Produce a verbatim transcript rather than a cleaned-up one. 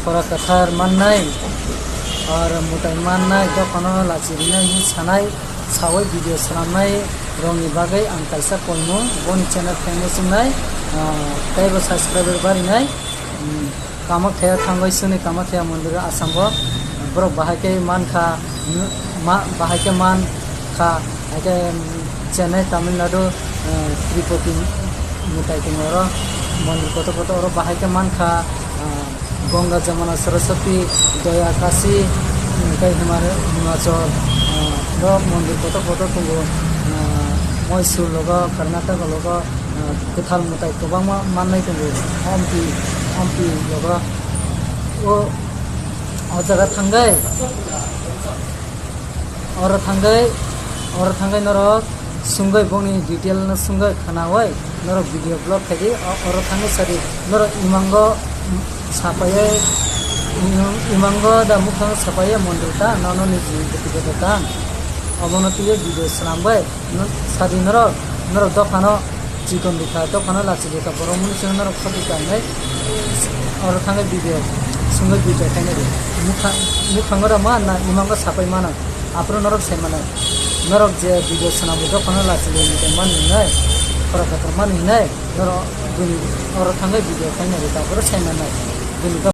Khora kwthar mannai, ar mwtai mannai, dophano lachi rinai hwnwi sanai, sawi video swnamnai rokni bagwi ang kaisa koimung boni channel famous wngnai, ah, teibo subscriber barinai. Hmm, Kamakhya thangwi sini Kamakhya mondir Assambo borok bahai khe mankha, ma-, bahai khe mankha, hai khe, hmm, Chennai, Tamil Nadu, eh, Tirupati mwtai tongo oro, mondir kotor kotor oro bahai khe mankha, ah, Ganga, Jamuna, Saraswati, Doya, Kashi, tei Himar-, Himachal, ah, ro mondir kotor kotor tongo, ah, Mysore logo, Karnataka logo, ah, kwthal mwtai kwbangma mannai tongo, Hampi, Hampi logo. O, o jaga thangwi, oro thangwi, oro thangwi norok sungwi bongni detail no sungwi khwnawi norok video vlog khaidi, o-, oro thangwi sadi norok imango sapaiwi, imang-, imango da mukhang sapaiwi mondir ta, nono niji bwtwi bwtwi ta, omono twiwi video swnamwi no-, sadi norok, norok dophano chikon bwkha, dophano lachi bwkha, borok mwnwi chwng norok khoti kanwi oro thangwi video sungwi video khainai di. Mukhang, mukhango da ma na imango sapai mano. Aphuru norok sai manai. Norok je video swnamwi dophano lachi bwkha mani hinai, khora kotor mani hinai, norok bini oro thangwi video khainai di, aphuru sai manai. Bini